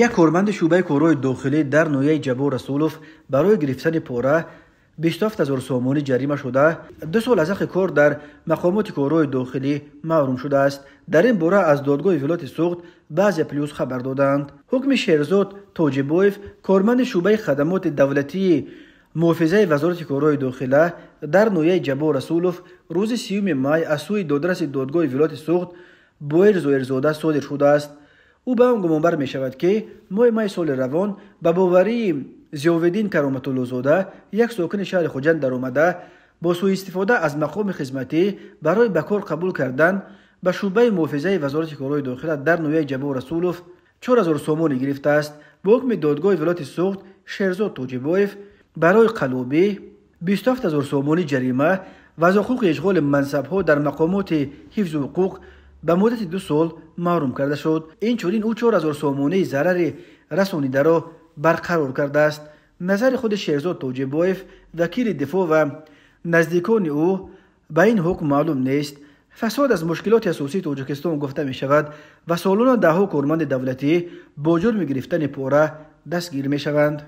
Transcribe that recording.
Як корманди шӯъбаи корҳои дохилӣ дар ноҳияи Ҷаббор Расулов барои гирифтани пора 27 0 сомонӣ ҷарима шуда, 2 сол аз ҳаққи кор дар мақомоти корҳои дохилӣ маҳрум шудааст. Дар ин бора аз додгоҳи вилояти Суғд ба Азия Плюс хабар доданд. Ҳукми Шерзод Тоҷибоев, корманди шӯъбаи хадамоти давлатии муҳофизаи Вазорати корҳои дохила дар ноҳияи Ҷаббор Расулов, рӯзи 30 май аз сӯи додраси додгоҳи вилояти Суғд Боир Зоирзода содир шудааст. Ӯ ба он гумонбар мешавад, ки моҳи майи соли равон ба боварии Зиёвиддин Кароматуллозода, як сокини шаҳри Хуҷанд, даромада, бо сӯистифода аз мақоми хизматӣ барои ба кор қабул кардан ба шӯъбаи муҳофизаи Вазорати корҳои дохила дар ноҳияи Ҷаббор Расулов 4000 сомонӣ гирифтааст. Бо ҳукми додгоҳи вилояти Суғд Шерзод Тоҷибоев барои қаллобӣ 27 0 сомонӣ ҷарима ва аз ҳуқуқи ишғоли мансабҳо дар мақомоти ҳифзу ҳуқуқ ба муддати 2 сол маҳрум карда шуд. Инчунин ӯ 4000 сомонии зарари расонидаро барқарор кардааст. Назари худи Шерзод Тоҷибоев, вакили дифоъ ва наздикони ӯ ба ин ҳукм маълум нест. Фасод аз мушкилоти асосии Тоҷикистон гуфта мешавад ва солона даҳҳо корманди давлатӣ бо ҷурми гирифтани пора дастгир мешаванд.